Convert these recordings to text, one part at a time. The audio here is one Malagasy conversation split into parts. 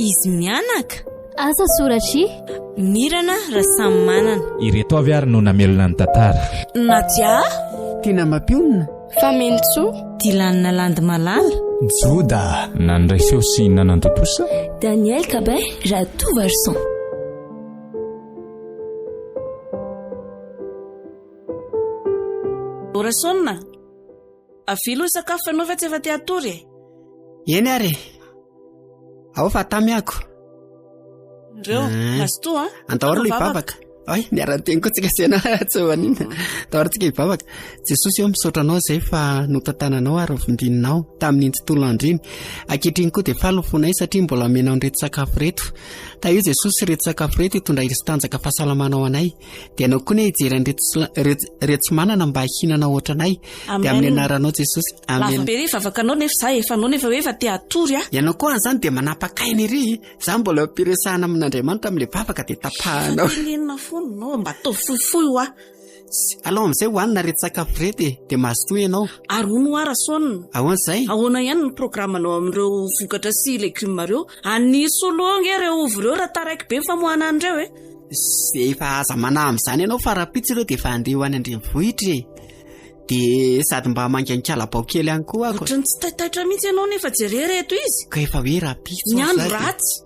Izy mianaka. Asa soratry. Mirana Rasamimanana. Ireto avy ary no namelona ny tantara. Nadia. Tiana Mampionona. Famenintsoa. Dylan Landimalala. Joda. Nandray feo sy nanantontosa. Daniel Cabin Ratovoarison. Rasaonina, avia aloha hisakafo fa ianao ve tsy efa te hatory e? Eny ary e. Ao fa tamy ako. Reo, Ah. mazotoa a. Andao ary aloha hivavaka. Ay, miara-miteny koa tsika sy ianao, tsy ho maninona. Andao ary tsika hivavaka. Jesosy ô, misaotra anao izay fa notantananao ary novondininao tamin'iny tontolo andro iny. Ankehitriny koa dia faly ny fonay satria mbola omenao an'ireto sakafo ireto. Tahio Jesosy ireto sakafo ireto hitondra hery sy tanjaka fahasalamana ho anay. Dia ianao koa anie hijery an'ireto sla- ireto ireto tsy manana mba hihinana ohatranay. Dia amin'ny Amen. anaranao Jesosy. Lava Amen. be re vavakanao nefa za efa anao nefa hoe efa te hatory aho. Ianao koa an'izany dia manapaka aina ery. Za mbola eo am-piresahana amin'Andriamanitra amin'ilay vavaka dia tapahanao. Efa tenenina foana ianao, mba ataovy fohifohy hoa. Alao amin'izay hohanina ireto sakafo ireto e, dia mazotoa ianao. Ary hono hoa Rasaonina. Ahoana izay? Ahoana ihany ny programanao amin'ireo vokatra sy legioma ireo? Aniso solo ange ireo ovy ireo raha taraiky be ny famoahana an'ireo e. Efa aza manahy amin'izany ianao fa rahampitso ireo dia efa handeha ho any an-drenivohitra e. Dia sady mba hamangy an'Ikalabao kely ihany koa ako. Ohatran'ny tsy taitaitra mihitsy ianao nefa jereo ireto izy. Ka efa hoe rahampitso Ny aho andro za dia- ratsy.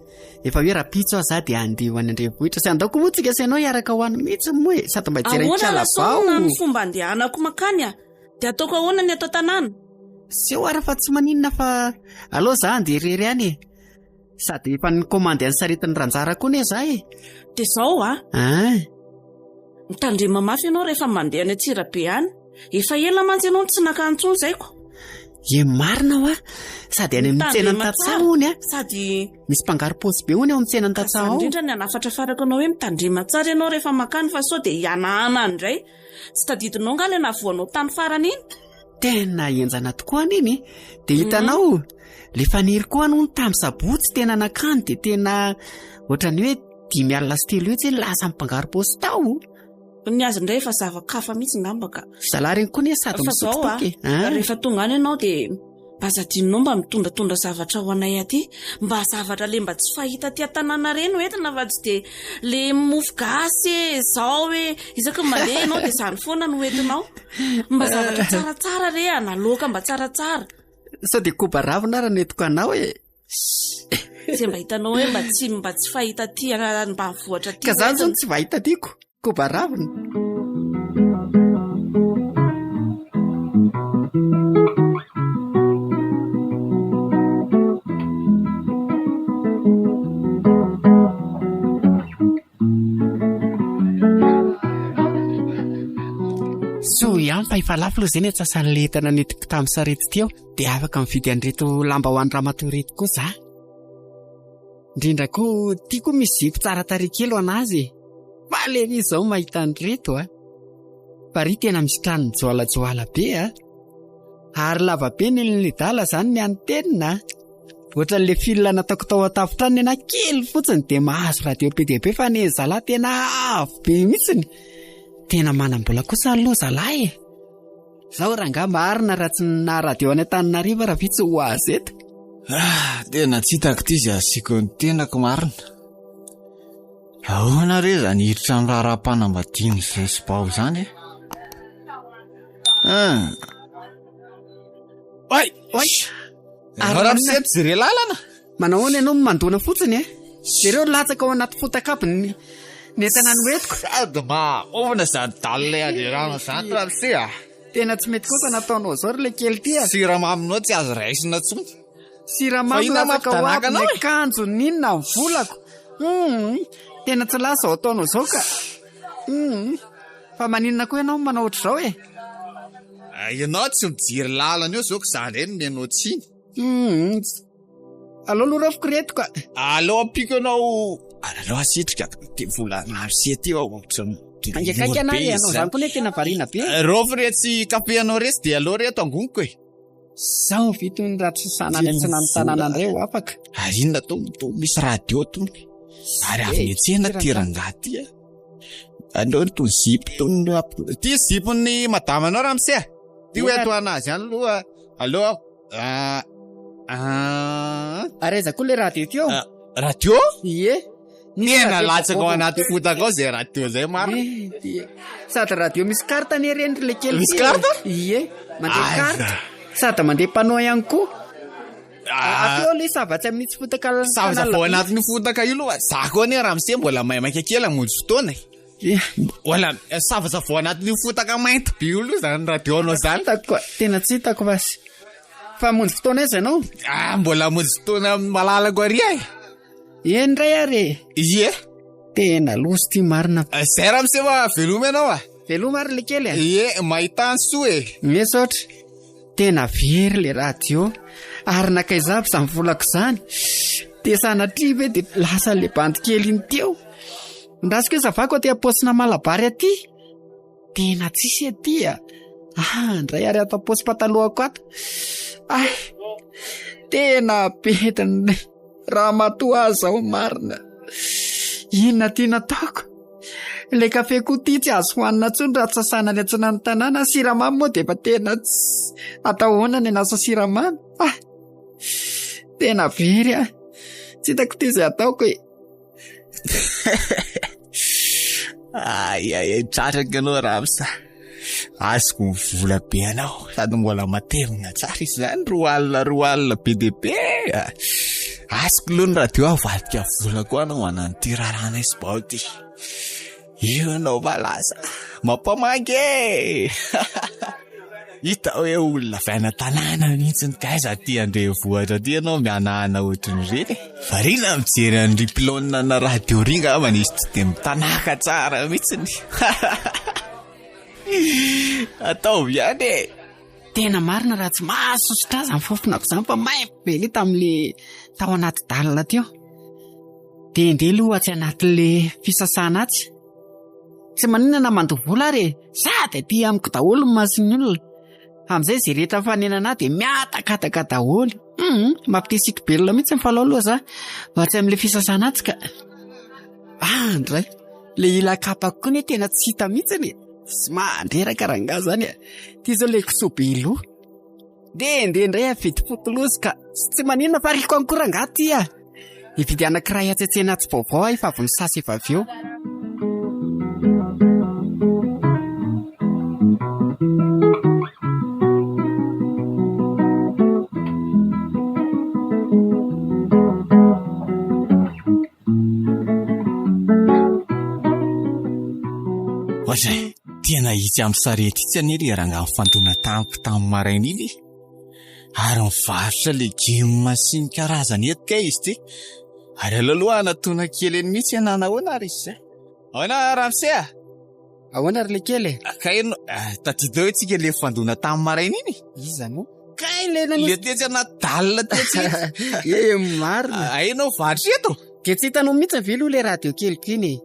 Efa hoe rahampitso aho za dia handeha ho any an-drenivohitra. Sy andao koa moa tsika sy ianao hiaraka ho any mihitsy moa e. Sady mba hijery Ahoana an'Ikalabao. Rasaonina ny fomba andehanako mankany a? Dia ataoko ahoana ny ato an-tanàna? Seho ary fa tsy maninona fa aleo za handeha irery any e. Sady efa nikomandy an'ny saretin'i Ranjara koa anie za e. Dia izao a. An. Mitandrema mafy ianao rehefa mandeha any Antsirabe any. Efa ela mantsy ianao no tsy nakany intsony izay ko. Ie marina hoa. Sady any amin'ny tsenan'ny Mitandrema tantsaha tsara. hono a. Sady Misy mpangaro-paosy be hono ao amin'ny tsenan'ny tantsaha Izany ao. indrindra ny hanafatrafarako anao hoe mitandrema tsara ianao rehefa makany fa sao dia hihanahana indray. Tsy tadidinao angaha ilay nahavoanao tany farany iny? Tena henjana tokoa anie iny e. Dia hitanao, le faniry koa aloha tamin'ny sabotsy tena nakany dia tena ohatran'ny hoe 350 hoe lasa mpangaro-paosy tao. Ny azy indray efa zava-kafa mihitsy ngamba ka. Zalahy ireny koa anie sady Fa misotro zao a, toaka e. An? rehefa tonga any ianao dia mba aza adinonao mba mitondratondra zavatra ho anay aty. Mba zavatra le mba tsy fahita aty an-tanàna ireny no entina fa tsy dia le mofo gasy e, zao e, isaky ny mandeha ianao dia izany foana no entinao. Mba zavatra tsaratsara re a, na laoka mba tsaratsara. Sao dia koba ravina ary no entiko anao e. Izay mba hitanao hoe mba tsy mba tsy fahita aty ambanivohitra aty. Ka zany zao no tsy mba hita tiako. Koba ravina. Soa ihany fa efa lafo aloha izay ny antsasan'ilay entana nentiko tamin'ny sarety teo. Dia afaka mividy an'ireto lamba ho an'ny ramatoa ireto koa za. Indrindra koa ity koa misy zipo tsara tarehy kely ho an'azy e. Faly ery izao mahita an'ireto a. Paris tena misy trano mijoalajoala be a. Ary lava be ny nedala zany ny an'ny tenina a. Ohatran'ilay fil nataoko tao an-tafontrano ny anahy kely fotsiny dia mahazo radio be dia be fa ny zalahy tena avo be mihitsiny. Tena manam-bola kosa aloha zalahy e. Zao rangahy marina raha tsy naha radio any Antananarivo raha vitsy ho azy eto. Ah, tena tsy hitako ity izay asiako ny tenako marina. Ahoana re izany hiditra amin'ny raharaham-panambadiana izay sy bao izany e? Ah. Oay, oay. Ary raha misento jere lalana. Manao ahoana ianao mandona fotsiny e? Jereo latsaka ao anaty fotaka aby ny ny entana noentiko. Sady mahaovina izany dalina ianjerana izany ramose a. Tena tsy mety kosa nataonao izao ry le kely ity a. Siramaminao tsy azo raisina intsony. Siramamy latsaka ao aby ny akanjo, ny inona, ny volako. Hum, tena tsy lasa izao ataonao izao ka. Hum, fa maninona koa ianao manao ohatr'izao e? Ianao tsy mijery lalana eo izao ka izaho indray no omenao tsiny. Hum, aleo aloha raofiko ireto ka. Aleo ampiako ianao, aleo asitrika ty vola ramose ty ao ohatran'ny Haingakaika anah e, anao izany koa anie tena variana be. Raofy retsy kafe anao retsy dia aleo reto angoniko e. Zao vita ny raha tsy sanana tsy nanotanana indray ho afaka. Ary inona tony to misy radio tony. Ary avy niantsena ty rangahy ty a. Aleo to zipo tony ty zipon'ny madamanao ramose a. Ty hoe ato anazy any aloha. Aleo aho. Ah, ah. Ary aiza koa le radio teo? Ah, radio? Ie. Tena latsaka ao anaty fotaka ao zay radio zay marina. Eh, Sady radio misy carte anie reny ry le kely. Misy carte? Ie, mandeha Aiza. carte. Sady mandeha panneau ihany koa. Ah. Ateo le savatsy amin'itsy fotaka Savatsy vao anatin'ny fotaka io aloha. Za koa anie ramose mbola maimaika kely hamonjy fotoana e. Wala, savatsy vao anatin'io fotaka mainty be io aloha zany radio anao zany. Hitako, tena tsy hitako fasy. Fa hamonjy fotoana aiza ianao? Ah, mbola hamonjy fotoana amin'ny malalako ary e. Eny indray ary e. Ie. Tena loza ity marina. Zay ramose fa veloma ianao a. Veloma ary le kely a. Ie, mahita ny soa e. Misaotra. Tena very le radio. Ary nankaiza aby izany volako izany? Dia sanatria ve dia lasa le bandy kely iny teo? Ndrasiko hoe zavako aty am-paosina malabary aty. Tena tsisy aty a. Ah, ndray ary ato am-paosy patalohako ato. Ay, tena bediny ramatoa ahy izao marina. Inona ty nataoko? Ilay kafe koa ity tsy azo hohanina intsony raha tsy sasana any atsinan'ny tanàna. Siramamy moa dia efa tena tsy atao ahoana ny hanasa siramamy. Ah, tena very aho. Tsy hitako ity izay ataoko e. Ay ay ay, tratraka ianao Ramsa. Azoko ny vola be anao, sady mbola matevina tsara izy izany, 20 20 be dia be. Azoko aloha ny radio avadika vola koa anao hanan'ity raharahanay sy bao ity. Io ianao fa lasa mampamangy e! Hita hoe olona avy any an-tanàna mihitsy ny kaiza aty an-drenivohitra aty ianao mihanahana ohatran'ireny e. Variana mijery an'ry pylône ana radio ry angambany izy tsy dia mitanaka tsara mihitsiny. Ataovy ihany e! Tena marina raha tsy mahasosotra azy ny fofonako izany fa maimbo be le tamin'le tao anaty dalina teo. Dia ndeha aloha atsy anatin'le fisasana atsy. Tsy maninona na mandoa vola ary e, sady aty amiko daholo ny mason'ny olona. Amin'izay izay rehetra mifanena ahy dia mihatakataka daholo. Hum, mampite siki-belona mihitsy ny falao aloha za. Fa atsy amin'le fisasana atsy ka. Ah, ndray. Le ila kapako koa ne tena tsy hita mihitsy e. Tsy mandreraka rangahy zany e. Ty zao le kisoa be loha. Ndeha ndeha indray avidy fotilozy ka. Tsy maninona fa riko any koa rangahy ty a. Hividy anankiray atsy an-tsena atsy vaovao aho efa avy nisasa efa avy eo. Ohatray, tena hitsy amin'ny sarety itsy anie ilay rangahy nifandona tamiko tamin'ny maraina iny e. Ary mivarotra legioma sy ny karazany eto kay izy ity. Ary aleo aloha hanatona kely eny mihitsy ianao nahoana ary izy izay? Ahoana ramose a? Ahoana ry lekely e? Kay no tadidinao hoe tsika le nifandona tamin'ny maraina iny? Iza no? Kay le nanisy. Le tetsy anaty dalle tetsy iny. Eh marina. Hainao varotra eto? Dia tsy hitanao mihitsy ve aloha le radio keliko iny e?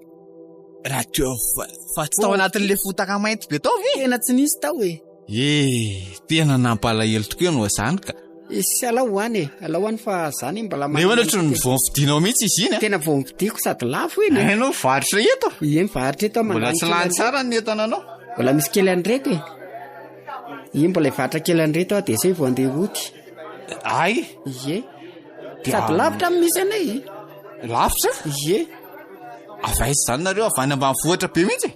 Radio fa, fa tsy tao anatin'le fotaka mainty be tao ve? Tena tsy nisy tao e. Eh, tena nampalahelo tokoa ianao izany ka. Isy alao ho any e, alao any fa zany mbola Nefa ohatry ny vao nifidinao mihitsy izy iny a. Tena vao nifidiko sady lafo iny. Hainao mivarotra eto? Ie mivarotra eto aho Mbola mandany tsy kely lany an'ireto. tsara ny entana anao. Mbola misy kely an'ireto e. Ie mbola hivarotra kely an'ireto aho dia zay vao andeha hody. Ay. Ie. Sady lavitra amin'ny misy anay e. Lavitra? Ie. Avy aiza izany nareo? Avy any ambanivohitra be mihitsy e?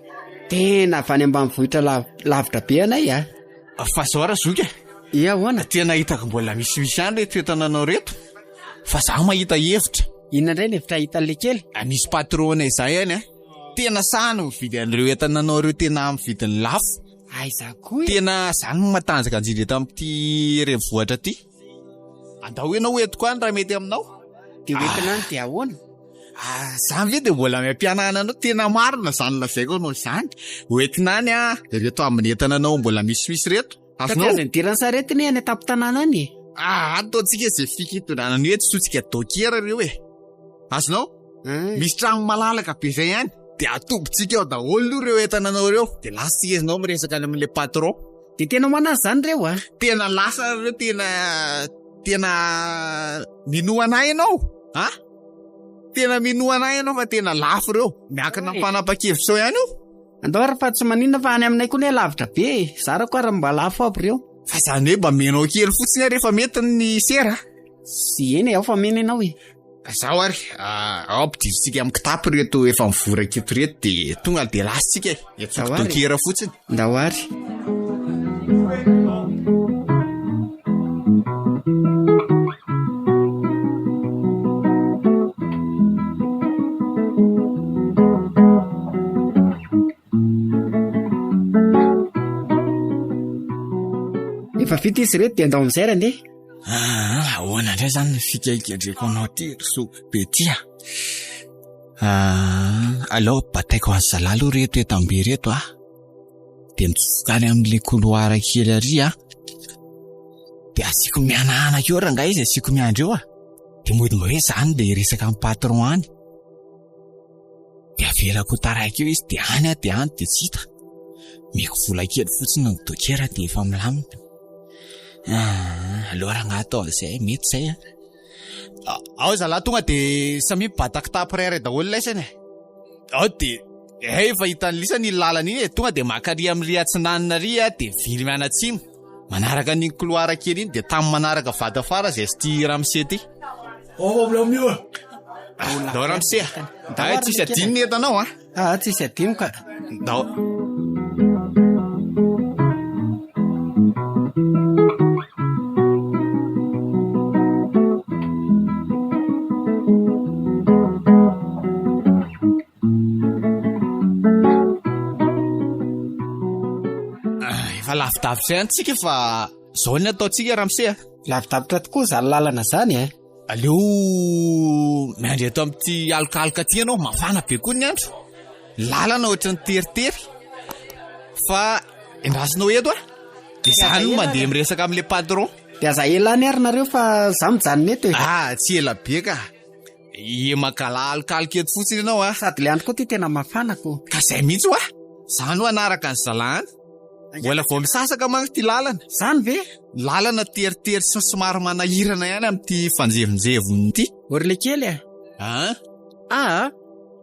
Tena avy any ambanivohitra lavitra be anay a. Fa zao razoky e. Ie ahoana? Tena hitako mbola misimisy ihany reto entana anao reto. Fa za mahita hevitra. Inona indray ny hevitra hitan'le kely? Ah, misy patron anay zay any a. Tena sahy ny mividy an'ireo entana anao ireo tena amin'ny vidiny lafo. Aiza koa e? Tena zany no matanjaka indrindra eto amin'ity renivohitra ity. Andao ianao ho entiko any raha mety aminao. Dia ho entina any dia ahoana? Ah, zany ve dia mbola miampianana anao? Tena marina izany lazaiko anao izany. Ho entina any ah, ireto ambiny entana anao mbola misimisy ireto. Ka tsy azo nidiran'ny sarety anie any an-tampon-tanàna any e. Ah, ataontsika izay fika hitondrana an'io eto, sotsika docker ireo e. Azonao? Misy trano malalaka be izay any. Dia atobontsika ao daholo aloha ireo entana anao ireo. Dia lasa tsika ianao miresaka any amin'ilay patron. Dia tena ho an'azy izany ireo a? Tena lasa ireo, tena tena minoa anay ianao a? Tena minoa anay ianao fa tena lafo ireo. Miankina amin'ny mpanapa-kevitra ao ihany io. Andao ary fa tsy maninona fa any aminay koa ne lavitra be e. Zarako ary mba lafo aby ireo. Fa izany hoe mba menao kely fotsiny ary efa mety ny sera. Sy eny e, ao fa mena ianao e. Zaho ary, ao ampidirintsika amin'ny kitapo ireto efa mivoraka eto ireto dia tonga dia lasa tsika e. Etsoko dokera fotsiny. Ndao ary. Efa vita izy ireto dia andao amin'izay ary andeha. Ah, ahoana indray izany ny fikaikendreko anao ity ry zoky be ty a? Ah, aleo bataiko an'i zalahy aloha ireto entam-be ireto a. Dia mitsofoka any amin'ilay couloir kely ary a. Dia asiako mihanahana eo rangahy izy, asiako miandry eo a. Dia mody mba hoe izany dia hiresaka amin'ny patron any. Dia avelako ho taraiky eo izy dia any aho dia any dia tsy hita. Omeko vola kely fotsiny ny dokera dia efa milamina. Ah, aleo rangahy atao an'izay, mety izay a. Ao zalahy tonga dia samia mibata kitapo iray iray daholo laisany e. Ao dia eh, efa hitan'ny lisany iny lalana iny e, tonga dia maka ary amin'ny ry atsinanana ary a, dia vily mianatsimo. Manaraka an'iny couloir kely iny dia tamy manaraka vata fara izay sy ity ramose ity. Ao amin'io io. Ndao ramose a. Ay, tsisy adino ny entanao a. Ah, tsisy adino ka. Ndao. Efa lavidavitra ihany tsika fa zao ny ataontsika ramose a. Lavidavitra tokoa izany lalana izany e. Aleo miandry eto amin'ity alokaloka ity ianao, mafana be koa ny andro. Lalana ohatran'ny teritery. Fa endrasinao eto a. Dia za no mandeha miresaka amin'ilay patron. Dia aza ela any ary nareo fa za mijanona eto e. Ah, tsy ela be ka. Ie makala alokaloka eto fotsiny ianao a. Sady le andro koa ty tena mafana ko. Ka zay mihitsy hoa. Za no hanaraka ny zalahy any. Mbola vao misasaka manko ty lalana. Zany ve? Lalana teritery sy somary manahirana ihany amin'ity fanjevonjevony ity. Ory le kely a. An? Aa,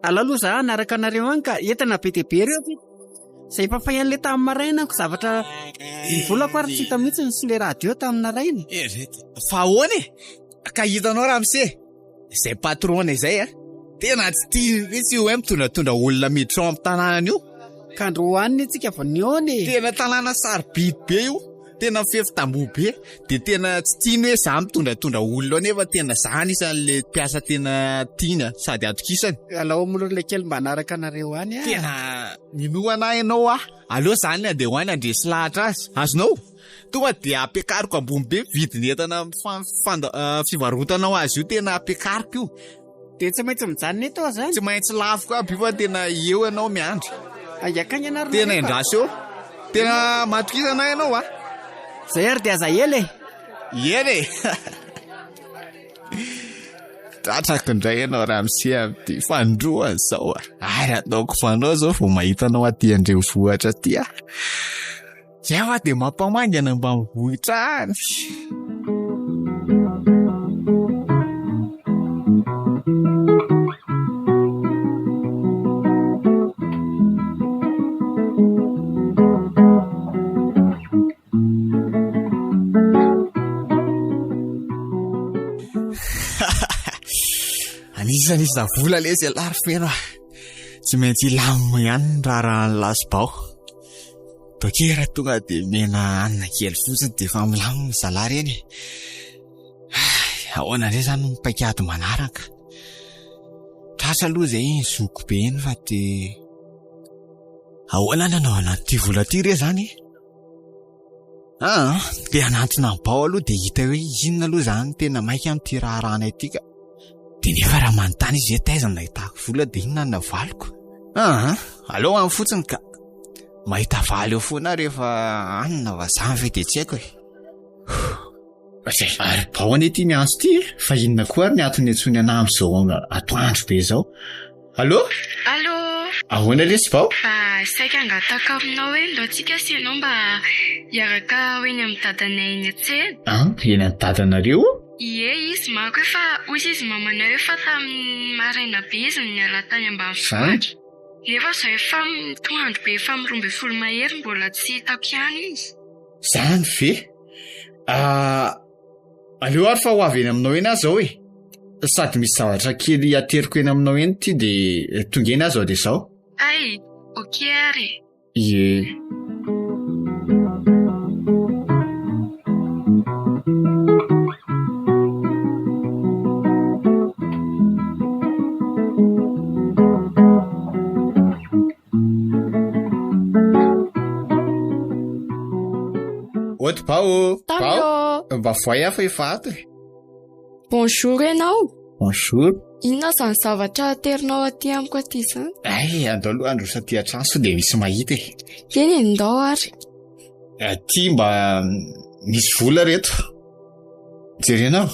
alao aloha za hanaraka anareo any ka entana be dia be ireo. Zay efa fay an'le tamin'ny maraina ko zavatra ny volako ary tsy hita mihitsy ny sy le radio tamin'ny naraina. Fa ahoana e? Ka hitanao ramose, izay patron-nay izay a, tena tsy tiany mihitsy io hoe mitondratondra olona miditra ao amin'ny tanànany io. Ka androany tsika vao nihaona e. Tena tanàna sarobidy be io, tena mifefy tamboho be, dia tena tsy tiany hoe za mitondratondra olona ao nefa tena za anisan'le mpiasa tena tiany a, sady atokisany. Alao moa aloha ilay kely mba hanaraka anareo any a. Tena minoa anah ianao ah, aleo zany andeha ho any handresy lahatra azy, azonao? Tonga dia ampiakariko ambony be vidin'ny entana fivarotanao azy io tena ampiakariko io. Dia tsy maintsy mijanona eto aho zany? Tsy maintsy lafo aby io fa tena eo ianao miandry. Aingakaingana ary Tena endraso eo. Tena matokisana ahy ianao a. Zay ary dia aza ela e. Ela e. Tratrako indray ianao ramose amin'ity fandroana izao a. Ary ataoko fanao izao vao mahita anao aty an-drenivohitra aty aho. Zay fa dia mampamangy any ambanivohitra any. Anisan'isa vola lesy ialahy ry Feno a. Tsy maintsy hilamina ihany ny raharahan'ny lasibao. Dokera tonga dia mena hanina kely fotsiny dia efa milamina zalahy ireny e. Ahoana indray izany ny paikady manaraka? Tratra aloha izay iny zoky be iny fa dia ahoana ny hanaovana an'ity vola ity re izany e? Ah, dia hanantona ny bao aloha dia hita hoe inona aloha izany tena maika amin'ity raharahanay ity ka. Dia nefa raha manontany izy hoe taiza no nahitako vola dia inona no navaliko? Ah, aleo any fotsiny ka. Mahita valy eo foana aho rehefa anona vazaha ve dia tsy haiko e. Ary bao anie ity miantso ity e, fa inona koa ary ny antony iantsoany anah amin'izao atoandro be izao. Allô? Allô? Ahoana lesy bao? Mba saika hangataka aminao hoe ndao tsika sy ianao mba hiaraka ho eny amin'ny dadanay eny an-tsena. An, eny amin'ny dadanareo? Ie izy manko efa hoy izy mamanay hoe fa tamin'ny maraina be izy no niala tany ambanivohitra. Nefa izao efa atoandro be efa amin'ny 12 mahery mbola tsy hitako ihany izy. Zany ve? Ah, aleo ary fa ho avy eny aminao eny aho zao e. Sady misy zavatra kely ateriko eny aminao eny ity dia tonga eny aho zao dia zao. Hay, ok ary e. Ie. Oty bao, bao, mba voay aho fa efa ato e. Bonjour ianao. Bonjour. Inona izany zavatra aterinao aty amiko aty izany? Ay, andao aloha handroso aty an-trano sao dia misy mahita e. Eny e, ndao ary. Aty mba misy vola reto. Jerenao.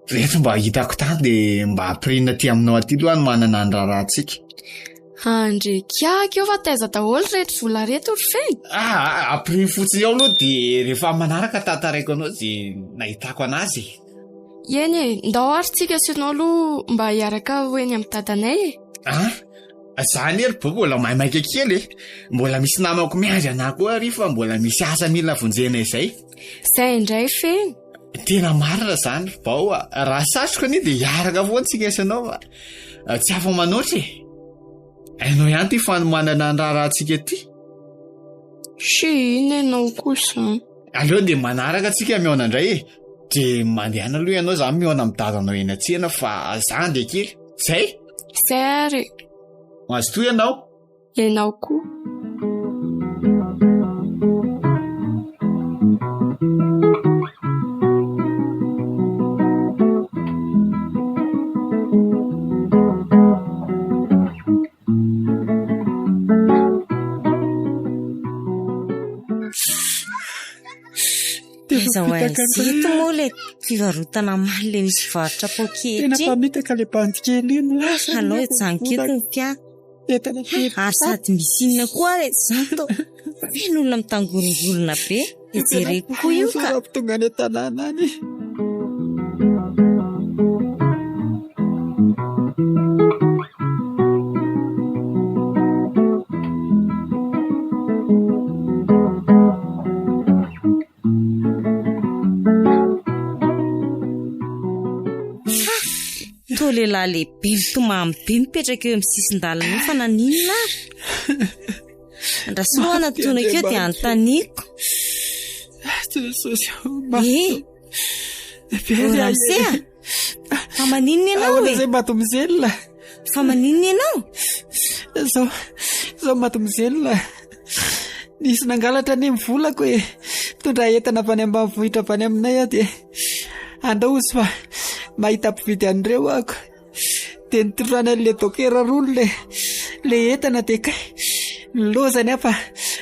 Reto mba hitako tany dia mba ampirinina aty aminao aty aloha ny manana ny raharahantsika. Andre kiaka eo fa taiza daholo reto vola reto ry feno? Ah, ampirimo fotsiny ao aloha dia rehefa manaraka tantaraiko anao izay nahitako anazy e. Eny e, ndao ary tsika sy ianao aloha mba hiaraka ho eny amin'ny dadanay e. Ah, za anie ry Bobo mbola maimaika kely e. Mbola misy namako miandry anah koa ary fa mbola misy asa mila vonjena izay. Izay indray feno. Tena marina izany ry Bao a. Raha satriko anie dia hiaraka foana tsika sy ianao fa tsy afa-manoatra e. Hainao ihany ity fanomanana ny raharahantsika ity. Sy inona ianao koa izany? Aleo dia manaraka tsika mihaona indray e. Dia mandehana aloha ianao za mihaona amin'ny dadanao eny an-tsena fa za andeha kely. Zay? Zay ary. Mazotoa ianao. Ianao koa. Aiza ho aiza ito moa ilay fivarotana omaly ilay misy mpivarotra poketra Tena iny? mpamitaka ilay bandy kely iny. Lasa Alao ny hijanoko eto ny mpiahy. Entana kely. Ary sady misy inona koa ary eto izany toa feno olona mitangorongorona be. Dia jereko koa io ka. Raha tonga any an-tanàna any. Toa lehilahy lehibe mitomany be mipetraka eo amin'ny sisin-dalana eo fa naninona ary? Andraso aloha hanatona eo dia anontaniako. Jesosy Eh, ô ramose a! Fa maninona ianao Ahoana e? izay mademoiselle? Fa maninona ianao? Zao, zao mademoiselle. Nisy nangalatra anie ny volako e. Mitondra entana avy any ambanivohitra avy any aminay aho dia andao ozy fa mahita mpividy an'ireo ako. Dia nitondrany an'ilay dokera roa le le entana dia kay nilozany aho fa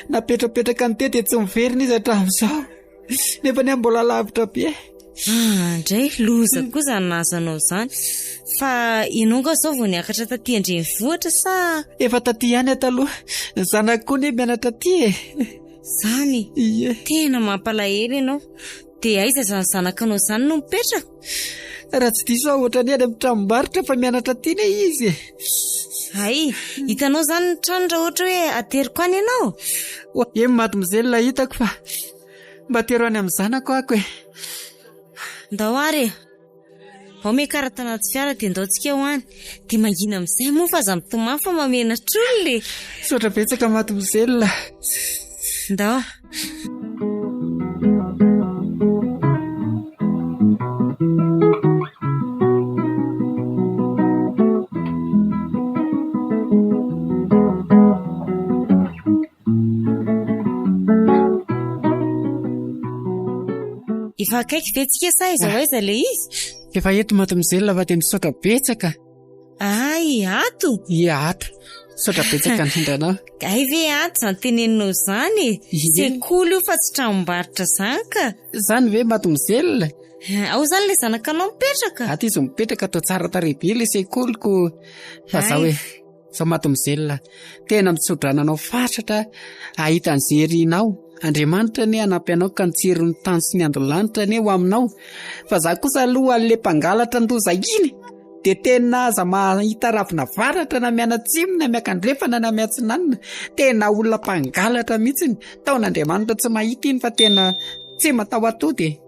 napetrapetraka ny teo dia tsy miverina izy hatramin'izao. Nefa anie mbola lavitra be. Ah, ndray loza koa izany nahazo anao izany. Fa ianao nga izao vao niakatra taty an-drenivohitra sa? Efa taty ihany aho taloha. Ny zanako koa anie mianatra aty e. Izany? Ie. Tena mampalahelo ianao. Dia aiza izany zanakanao izany no mipetraka? Raha tsy diso aho ohatran'ny any amin'ny tranombarotra fa mianatra aty anie izy e. Hay, hitanao izany ny trano raha ohatra hoe ateriko any ianao? Eny mademoiselle hitako fa Mba tero any amin'ny zanako ako e. Ndao ary e. Ao miakara tanaty fiara dia ndao tsika ho any. Dia mangina amin'izay moa fa aza mitomany fa mahamenatra olona e. Misaotra betsaka mademoiselle. Ndao. Efa akaiky ve tsika sa aiza ho aiza ilay izy? Efa eto mademoiselle fa dia misaotra betsaka. Ay, ato? Ie, ato. Misaotra betsaka indrindra anao. Hay ve ato izany teneninao izany e? Sekoly io fa tsy tranombarotra izany ka. Izany ve mademoiselle? Ao izany ilay zanakanao mipetraka? Ato izy mipetraka, toa tsara tarehy be ilay sekoliko. Fa zao e. Zao mademoiselle, tena mitsodrano anao fatratra hahita an'izay irinao. Andriamanitra anie hanampy anao ka ny tsiron'ny tany sy ny andon'ny lanitra anie ho aminao. Fa za kosa aloha an'le mpangalatra ndoza iny de tena aza mahita ravina varatra na mianatsimo na miakandrefana na miatsinanana. Tena olona mpangalatra mihitsiny. Taon'Andriamanitra tsy mahita iny fa tena tsy mataho-atody e.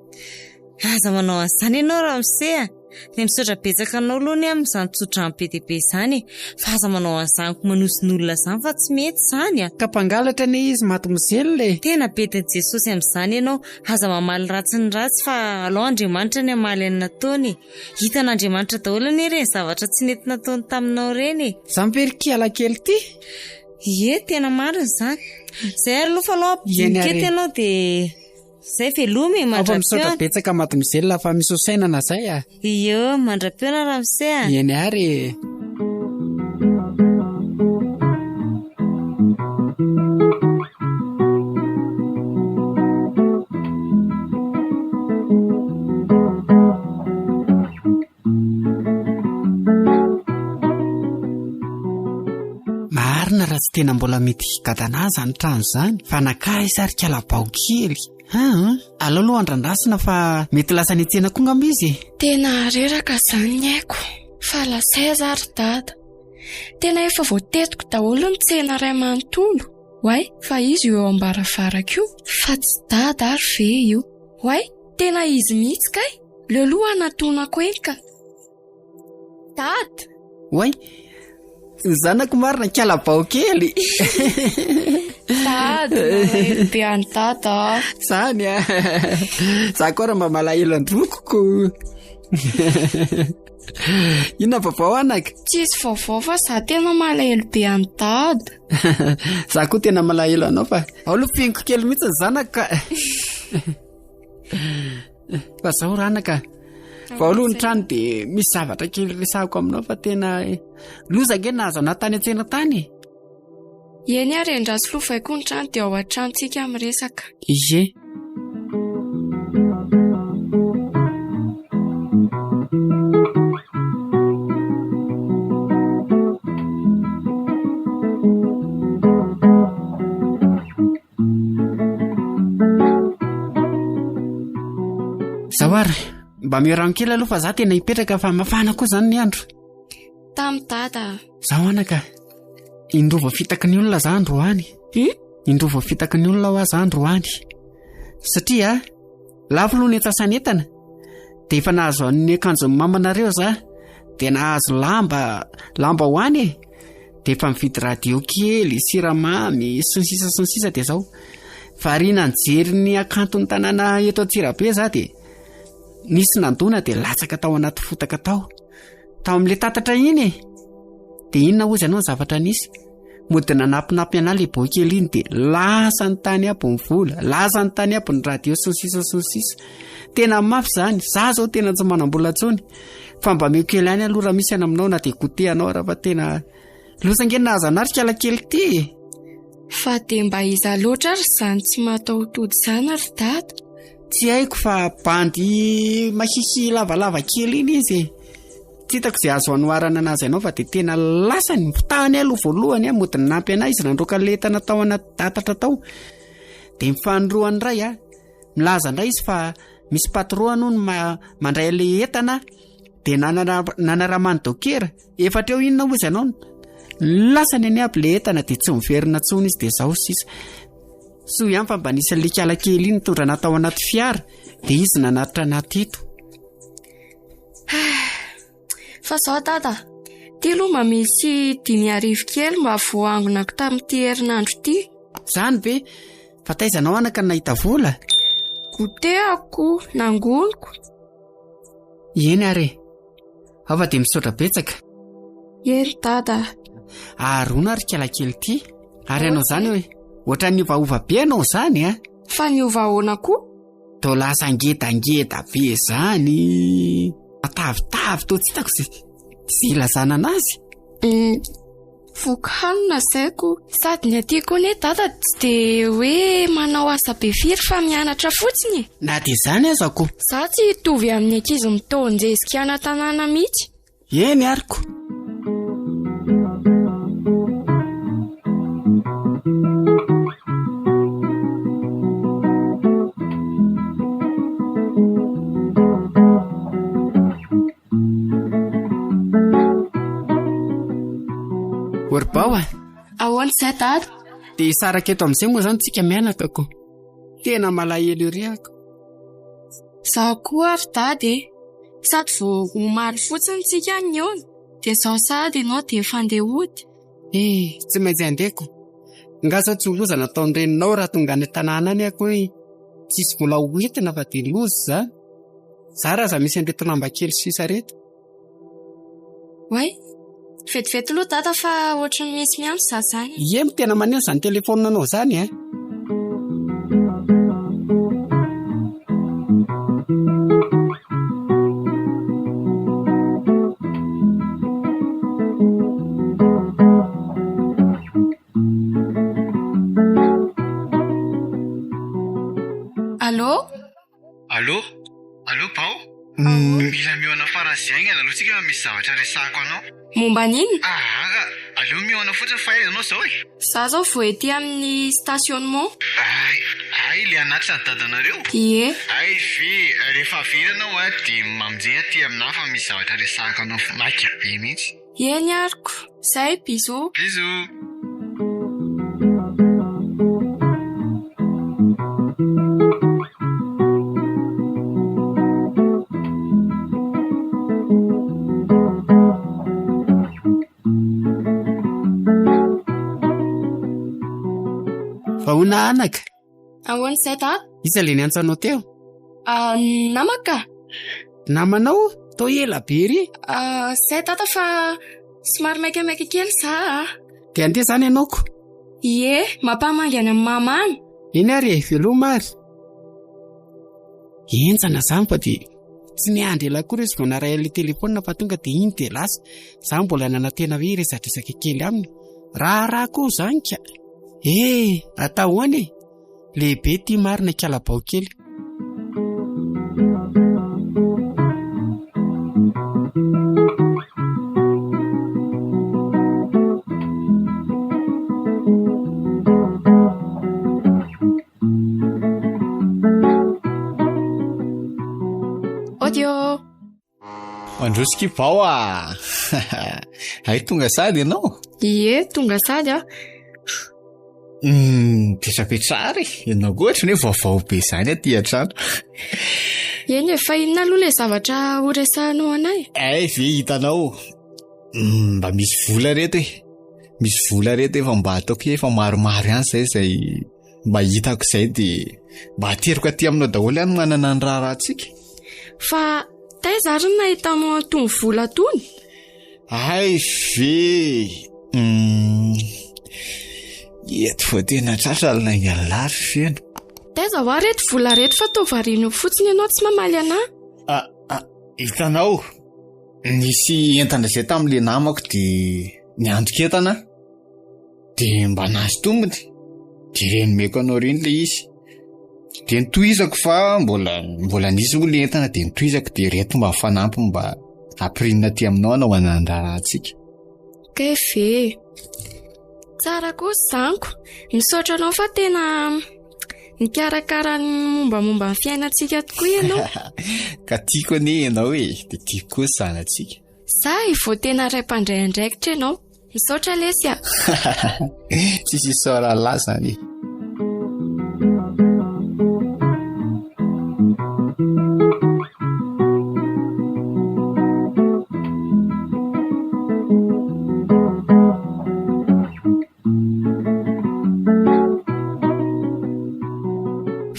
Aza manao an'izany ianao ramose a! Dia misaotra betsaka anao aloha ny amin'izany tso-drano be dia be izany e! Fa aza manao an'izany ko manosin'olona izany fa tsy mety izany a! Ka mpangalatra anie izy mademoiselle e! Tena bedin'i Jesosy amin'izany ianao, aza mamaly ratsy ny ratsy fa alao Andriamanitra ny hamaly ny nataony e! Hitan'Andriamanitra daholo anie ireny zavatra tsy nety nataony taminao ireny e! Zany ve ry kiala kely ity? Ie, tena marina izany. Izay ary aloha fa alao Eny ampidino ary kety e. ianao dia. Zay veloma e, Ao fa misaotra mandra-pihaona. betsaka mademoiselle fa misy ho sainana zay a. Io, mandra-pihaona ramose a. Eny ary e. Marina raha tsy tena mbola mety higadana ahy izany trano izany fa nankaiza ary kalabao kely. Aa, aleo aloha andrandrasina fa mety lasa any an-tsena koa ngamba izy e. Tena reraka izany ny aiko. Fa lasa aiza ary dada? Tena efa voatetiko daholo ny tsena iray manontolo. Oay, fa izy io eo am-baravarako io. Fa tsy dada ary ve io? Oay, tena izy mihitsy kay. Leo loha anatonako eny ka. Dada! Oay, ny zanako marina kalabao kely. Dada, malahelo be an'i dada aho. Zany a. Za koa raha mba malahelo an-drokoko. Inona vaovao anaka? Tsisy vaovao fa za tena malahelo be an'i dada. Za koa tena malahelo anao fa ao aloha fihainiko kely mihitsy ny zanako ka. Fa zao ranaka, vao aloha ny trano dia misy zavatra kely resahako aminao fa tena loza ange nahazo anah tany an-tsena tany e. Eny ary endraso lovaiko ny trano dia ao an-tranontsika miresaka. Ie. Zao ary, mba meo rano kely aloha fa za tena hipetraka fa mafana koa zany ny andro. Tamy dada. Zao anaka, indroa voafitaky ny olona za androany. Hmm? Indroa voafitaky ny olona hoa za androany. Satria lafo aloha ny antsasan'entana. Dia efa nahazo an'ny akanjon'ny mamanareo za. Dia nahazo lamba, lamba ho any e. Dia efa mividy radio kely, siramamy, sy ny sisa sy ny sisa dia zao. Variana nijery ny hakanton'ny tanàna eto Antsirabe za dia nisy nandona dia latsaka tao anaty fotaka tao. Tao amin'ilay tatatra iny e. Dia inona hozy ianao ny zavatra nisy? Mody nanampinampy anah le boy kely iny dia lasa ny tany aby ny vola, lasa ny tany aby ny radio sy ny sisa sy ny sisa. Tena mafy izany, za zao tena tsy manam-bola intsony. Fa mba meo kely ihany aloha raha misy any aminao na dia goûter anao raha fa tena loza ange nahazo anah ry kala kely ity e. Fa dia mba iza loatra ary izany tsy mataho-tody izany ry dada? Tsy haiko fa bandy mahihy lavalava kely iny izy e. Tsy hitako izay azo anoharana anazy anao fa dia tena lasany, nifitahany aloha voalohany a, mody nanampy anahy izy nandroaka an'ilay entana tao anaty tatatra tao. Dia mifanorohany indray a, milaza indray izy fa misy patron hono mandray an'ilay entana dia nanaraman'ny dokera, efa hatreo inona hozy ianao, lasany anie aby ilay entana dia tsy miverina intsony izy dia izao sisa. Soa ihany fa mba nisy an'ilay kala kely iny nitondra anahy tao anaty fiara dia izy nanatitra anahy teto. Fa zao dada, ty aloha mba misy 5000 kely mba voaangonako tamin'ity herinandro ity. Zany ve? Fa taiza anao anaka no nahita vola? Goûter-ako, nangoniko. Eny ary e. Ao fa dia misaotra betsaka. Eny dada. Aharona ry kala kely ity. Ary ianao zany hoe ohatran'ny niovaova be ianao zany a. Fa niova ahoana koa? Toa lasa ngedangeda be zany. Matavitavy toa tsy hitako izay izay ilazana anazy. Mm, voky hanina zay ko. Sady ny aty koa anie dada tsy dia hoe manao asa be firy fa mianatra fotsiny e. Na dia izany aza ko. Za tsy hitovy amin'ny ankizy mitaon-jezika any an-tanàna mihitsy. Eny ary ko. Orbao a! Ahoana izay dada? Dia hisaraka eto amin'izay moa izany tsika mianaka ko. Tena malahelo ery ako. Izaho koa ry dada e! Sady vao omaly fotsiny tsika nihaona dia izao sahady ianao dia efa handeha hody. Eh, tsy maintsy handeha ko. Nga sao tsy ho loza nataon'ny reninao raha tonga any an-tanàna any aho hoe tsisy vola ho entina fa dia loza izany. Zara aza misy an'ireto lamba kely sisa ireto. Oay, vetivety aloha dada fa ohatry ny misy miantso za zany. Ie, tena maneno izany telefaoninanao izany eh. Allô? Allô? Allô Bao? Mila mihaona faran'izay haingana aloha tsika fa misy zavatra resahako anao. Momba an'inona? Aa ka aleo mihaona fotsiny fa aiza ianao izao e? Za zao vao ety amin'ny stationnement. Hay, hay le hanatitra ny dadanareo? Ie. Hay ve, rehefa avy ela ianao a dia mamonjea aty aminà fa misy zavatra resahako anao maika be mihitsy. Eny ariko. Zay, bisous. Bisous. Vahoana anaka. Ahoana izay dada? Iza le niantso anao teo? Ah, namako ka. Namanao? Toa ela be ery. Ah, izay dada fa somary maikamaika kely za ah. Dia andeha izany ianao ko. Ie, mampamangy any amin'ny mama any. Eny ary e, veloma ary. Henjana izany fa dia tsy niandry ela akory izy vao naray an'ilay telefaonina fa tonga dia iny dia lasa. Izaho mbola nanantena hoe hiresadresaka kely aminy. Raharaha koa izany ka. Eh, atao ahoana e? Lehibe ity marina ikalabao kely. Audio. Mandroso kibao ah! Hay tonga sady ianao? Ie, tonga sady aho. Hmm, mipetrapetraha ary e. Ianao koa ohatran'ny hoe vaovao be izany aty an-trano. Eny e, fa inona aloha ilay zavatra horesahanao anay? Hay ve hitanao? Hmm, mba misy vola reto e. Misy vola reto efa mba ataoko hoe efa maromaro ihany izay izay mba hitako izay dia mba ateriko aty aminao daholo ihany manana ny raharahantsika. Fa taiza ary no nahitanao an'itony vola itony? Hay ve! Hmm. Eto vao tena tratra ny lainga lary feno. Taiza hoa reto vola reto fa toa variana eo fotsiny ianao tsy mamaly anah. Ah, ah, hitanao, nisy entana izay tamin'ilay namako dia niandry entana dia mba nahazo tombony dia ireny nomeko anao ireny ilay izy. Dia nitohizako fa mbola mbola nisy moa ilay entana dia nitohizako dia ireto mba fanampiny mba hampirimina aty aminao hanao anandrahantsika. Kay ve. Tsara kosa izany ko. Misaotra anao fa tena nikarakara ny mombamomba ny fiainantsika tokoa ianao. Ka tiako anie ianao e, dia tiako koa ny zanatsika. Sahy vao tena ray mpandray andraikitra ianao. Misaotra lesy a. Tsisy isaorana lahy izany e.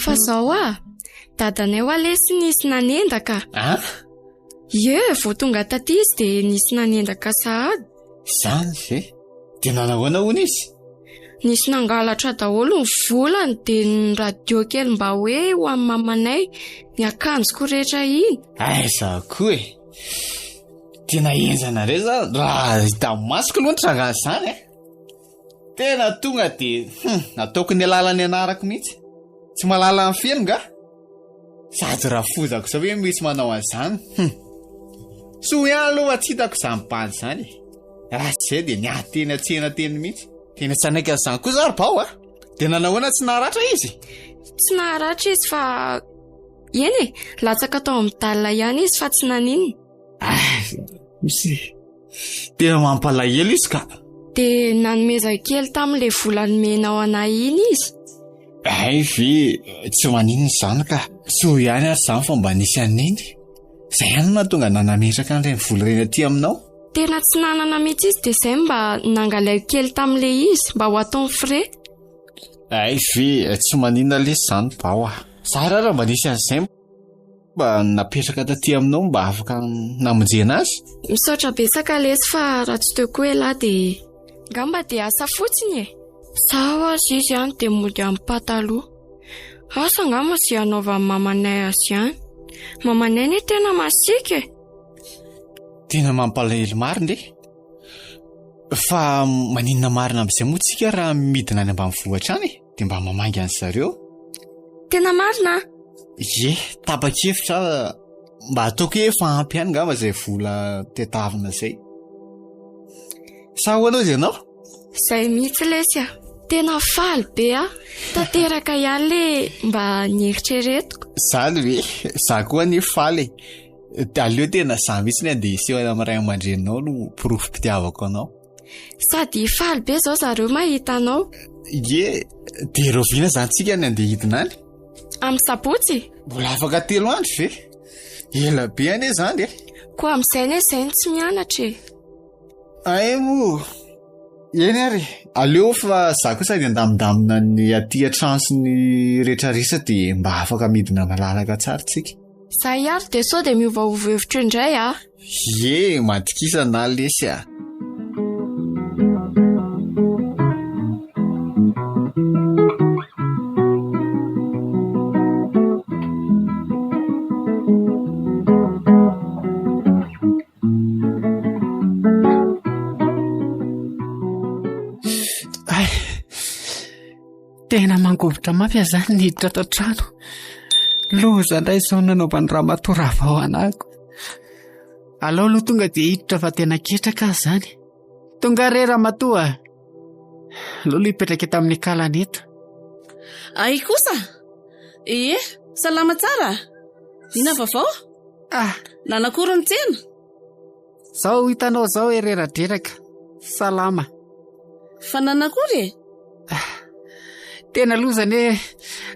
Fa zao ah, dadanay hoa lesy nisy nanendaka. Ah? Ie, vao tonga taty izy dia nisy nanendaka sahady. Izany ve? Dia nanahoana hono izy? Nisy nangalatra daholo ny volany dia ny radio kely mba hoe ho an'ny mamanay, ny akanjoko rehetra iny. Aiza koa e! Tena henjana indray zany raha hita masoko aloha ny trangan'izany e! Tena tonga dia hum, nataoko ny alalan'ny anarako mihitsy. Tsy mahalala ny feno nga? Sady rafozako izao ve misy manao an'izany? Hum. Soa ihany aloha fa tsy hitako izany bandy izany e. Raha tsy izay dia niady teny an-tsena teny mihitsy. Tena tsy hanaiky an'izany koa za ry Bao a! Dia nanahoana tsy naharatra izy? Tsy naharatra izy fa eny e, latsaka tao amin'ny dalle ihany izy fa tsy naninona. Ah, misy. Tena mampalahelo izy ka. Dia nanomezako kely tamin'ilay vola nomenao anay iny izy. Hay ve, tsy maninona izany ka. Soa ihany ary izany fa mba nisy an'iny. Izay ihany no nahatonga anà nametraka an'ireny vola ireny aty aminao. Tena tsy nanana mihitsy izy dia izay mba nangalaiko kely tamin'ilay izy mba ho ataony frais. Hay ve, tsy maninona lesy izany Bao a. Zara raha mba nisy an'izay mba napetraka taty aminao mba afaka namonjena azy. Misaotra betsaka lesy fa raha tsy teo koa elah dia. Ngamba dia asa fotsiny e! Zaho aza izy any dia mody amin'ny pataloha. Asa angamba izay hanaovan'ny mamanay azy any. Mamanay anie tena masiaka e! Tena mampalahelo marina e! Fa maninona marina amin'izay moa tsika raha midina any ambanivohitra any e? Dia mba mamangy an-dry zareo. Tena marina an! Ie, tapa-kevitra aho mba ataoko hoe efa ampy ihany angamba izay vola tadiavina izay. Sa ahoana hozy ianao? Izay mihitsy lesy a! Tena faly be aho. Tanteraka ihany le mba nieritreretiko. Izany ve? Izaho koa anie faly e! Dia aleo tena za mihitsy ny andeha hiseho any amin'ny ray aman-dreninao no porofom-pitiavako anao. Sady faly be izao zareo mahita anao. Ie, dia rahoviana izany tsika ny andeha hidina any? Amin'ny sabotsy. Mbola afaka telo andro ve? Ela be anie izany e. Koa amin'izay anie izay no tsy mianatra e. Ay moa. Eny ary, aleo fa za koa sady handamindamina ny aty an-trano sy ny retraretra dia mba afaka midina malalaka tsara tsika. Zay ary dia sao dia miovaova hevitra indray ah. Ie, matokisa na lesy ah. Ay, tena mangovitra mafy aho izany niditra ato an-trano. Loza indray izao nanaovan'ny ramatoa ravao anako. Alao aloha tonga dia hiditra fa tena ketraka aho izany. Tonga re ramatoa. Aleo aloha hipetraka eto amin'ny akalana eto. Ay kosa! Ie, salama tsara? Inona vaovao? Ah. Nanakory ny tsena? Zao hitanao zao e reradreraka. Salama. Fa nanakory e? Ah, tena loza anie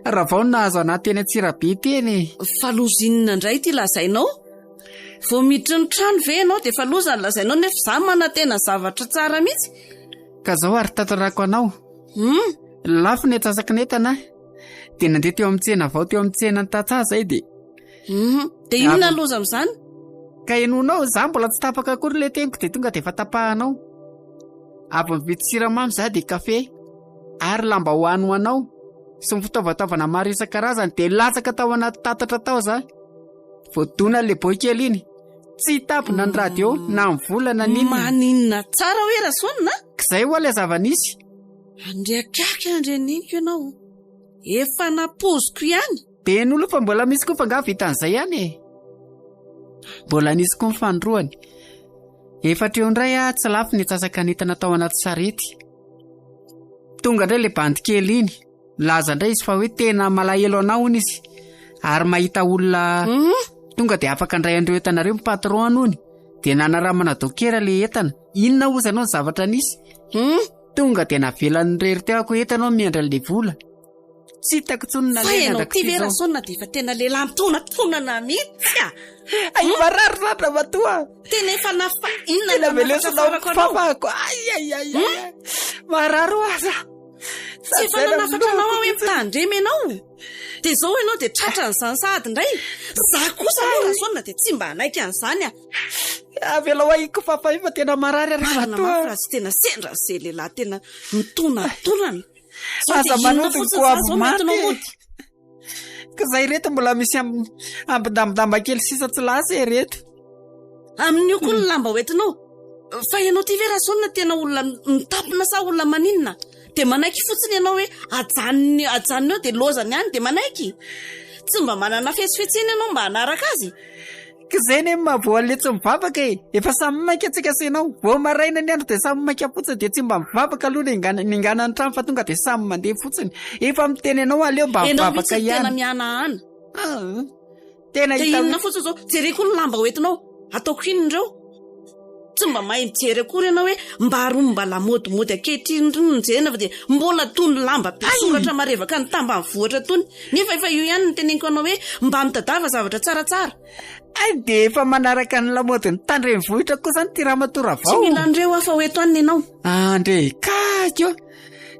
Ravao no nahazo anah teny Antsirabe teny e. Fa loza inona indray ity lazainao? Vao miditra ny trano ve ianao dia efa loza ny lazainao nefa izaho manantena zavatra tsara mihitsy. Ka zao ary tantarako anao. Hmm. Lafo ny antsasaky ny entana dia nandeha teo amin'ny tsena vao teo amin'ny tsenan'ny tantsaha zay dia Mhm. Dia inona ny loza amin'izany? Ka henoinao, za mbola tsy tapaka akory ilay teniko dia tonga dia efa tapahanao. Avy mividy siramamy za dia kafe ary lambahoany ho anao sy ny fitaovataovana maro isan-karazany dia latsaka tao anaty tatatra tao za. Voadona ilay boy kely iny. Tsy tabona ny radio na ny vola na n'inona. Maninona tsara hoe Rasoanina? K'izay ho'a ilay zava-nisy. Andriakaka andrianiniko ianao. Efa nampoiziko ihany. Dia ny olona fa mbola misy koa fa nga vitan'izay ihany e. Mbola nisy koa ny fanindroany. Efatra eo indray aho tsy lafo ny antsasaka nentana tao anaty sarety. Tonga indray ilay bandy kely iny. Nilaza indray izy fa hoe tena malahelo anao hono izy. Ary mahita olona mhm. tonga dia afaka handray an'ireo entanareo ny patron hono. Dia nanaramana dokera ilay entana. Inona hozy anao ny zavatra nisy? Hmm? Tonga dia navelany irery teo ako entana aho miandry an'ilay vola. Tsy hitako intsony Fa nalehany ianao ity mandrak'ity ve izao. Rasaona dia efa tena lehilahy mitonatonana mihitsy a! Ay, marary zany ramatoa. Tena efa nafa inona Tena no velesinao nafatrafarako anao? fafako. Ay, ay, ay, ay. ay. Marary ho aza. Tsy efa nanafatra anao aho hoe mitandrema ianao. Dia izao ianao dia tratran'izany sahady indray. Za kosa aloha Rasaona dia tsy mba hanaiky an'izany aho. Avelao ahy kofafa io fa tena marary Marina ramatoa. mafy raha tsy tena sendra an'izay lehilahy tena mitonatonana. Aza manody ny goavy maty e. Ka zay reto mbola misy ambindambindamba kely sisa tsy lasa e reto. Amin'io koa ny lamba hoentinao. Fa ianao ty ve Rasaona tena olona mitapina sa olona maninona? Dia manaiky fotsiny ianao hoe ajanony ajanony eo dia lozany any dia manaiky? Tsy mba manana fetsifetsena ianao mba hanaraka azy? K'izay anie no mahavoa an'ilay tsy mivavaka e! Efa samy maika tsika sy ianao. Vao maraina ny andro dia samy maika fotsiny dia tsy mba mivavaka aloha ny ingana ny trano fa tonga dia samy mandeha fotsiny. Efa miteny anao aleo mba Ianao mivavaka mihitsy no tena ihany. mihanahana. Ah, tena Dia hita inona fotsiny izao? Jereko ny lamba hoentinao. Ataoko inona ireo? Tsy mba mahay mijery akory ianao hoe mba rony mba lamaodimody ankehitriny irony no jerena fa dia mbola tony lamba be soratra marevaka ny tambanivohitra tony. Nefa efa io ihany no teneniko anao hoe mba mitadiava zavatra tsaratsara. Hay dia efa manaraka ny lamaodin'ny tany renivohitra koa izany ity ramatoa Ravao. Tsy mila an'ireo aho fa ho eto aniny ianao. Andre, kaky ô!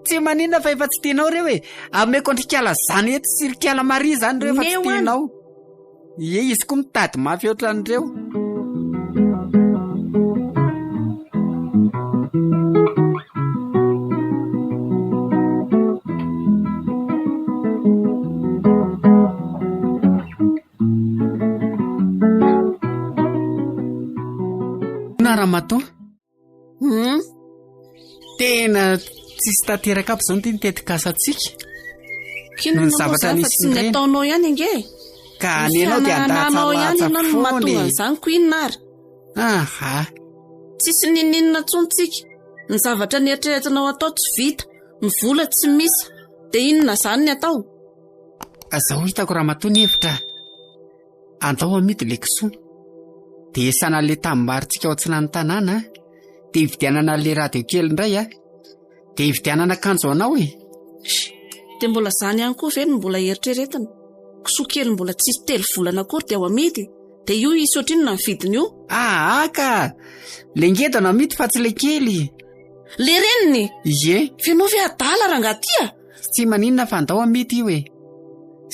Tsy maninona fa efa tsy tianao ireo e. Ameko an-dry Kala Zany eto sy ry Kala Maria izany ireo efa tsy Omeo any. tianao. Ie, izy koa mitady mafy ohatran'ireo. Na ramatoa. Hmm? Tena tsisy tanteraka aby izao ny tetikasantsika. Kinona Ny moa zavatra zany fa nisy tsy ny ireny. ataonao ihany ange. Ka ny anao dia Fianananao ihany andatsalatsa ianao no foana mahatonga e. an'izany ko inona ary. Aha. Tsisy ninoninona intsony tsika. Ny zavatra nieritreretinao atao tsy vita, ny vola tsy misy. Dia inona izany ny atao? Zao hitako ramatoa ny hevitra. Andao amidy le kisoa. Dia esana le tanimbary-tsika ao atsinan'ny tanàna, dia hividianana le radio kely indray a. Dia hividianana akanjo anao e. Dia mbola izany ihany koa ve no mbola eritreretina? Kisoa kely mbola tsisy telo volana akory dia ho amidy? Dia io hisy ohatrinona ny vidiny io? Aa ka! Le ngeda no amidy fa tsy le kely. Le reniny? Ie. F'enao ve adala rangahy ty a? Tsy maninona fa andao amidy io e.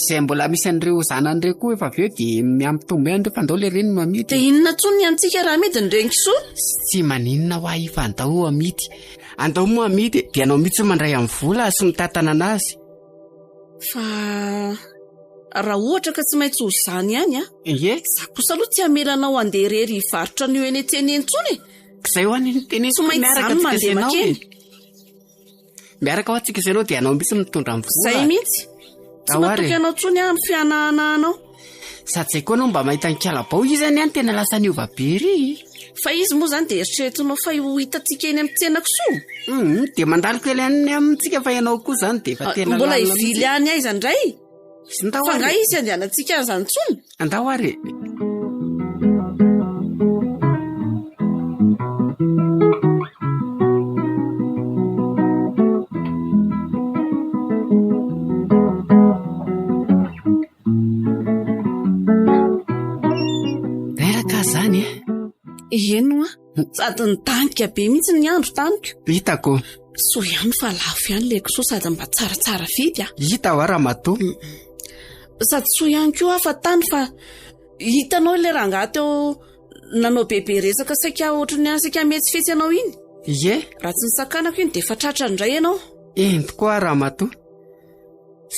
Izay mbola misy an'ireo zanany ireo koa efa avy eo dia mihampitombo ihany ireo fa andao le reniny no amidy. Dia inona intsony ny antsika raha amidy ny renin-kisoa? Tsy maninona ho ahy fa andao amidy. Andao moa amidy dia ianao mihitsy no mandray amin'ny vola sy mitantana anazy. Fa raha ohatra ka tsy maintsy ho izany ihany a. Ie. Za kosa aloha tsy hamela anao handeha irery hivarotra an'io eny an-tsena eny intsony e. Izay ho any no teneniko Tsy maintsy miaraka za no antsika sy mandeha ianao e. makeny. Miaraka ho antsika sy ianao dia ianao mihitsy mitondra ny vola. Zay mihitsy. Tsy Ao ary matoky e. anao intsony aho amin'ny fihanahanahanao. Sady zay koa anao mba mahita ny kalabao izy anie any tena lasa niova be ery. Fa izy moa izany dia eritreretinao fa ho hitantsika eny amin'ny tsena kisoa? Hum, dia mandalo kely any amintsika fa ianao koa izany dia efa Ah, tena Mbola lalina hivily mihitsy. any aiza indray? Ndao Fa ary angaha e. hisy andehanantsika any izany intsony? Andao ary e. Reraka zany e. Eny hoa. Sady nidanika be mihitsy ny andro tamiko. Hitako. Soa ihany fa lafo ihany ilay kisoa sady mba tsaratsara vidy a. Hita hoa ramatoa. Sady soa ihany koa aho fa tany fa hitanao ilay rangahy teo nanao bebe resaka saika ohatran'ny any saika mihetsifetsy anao iny. Ie. Raha tsy nisakanako iny dia efa tratra indray ianao. Eny tokoa ramatoa.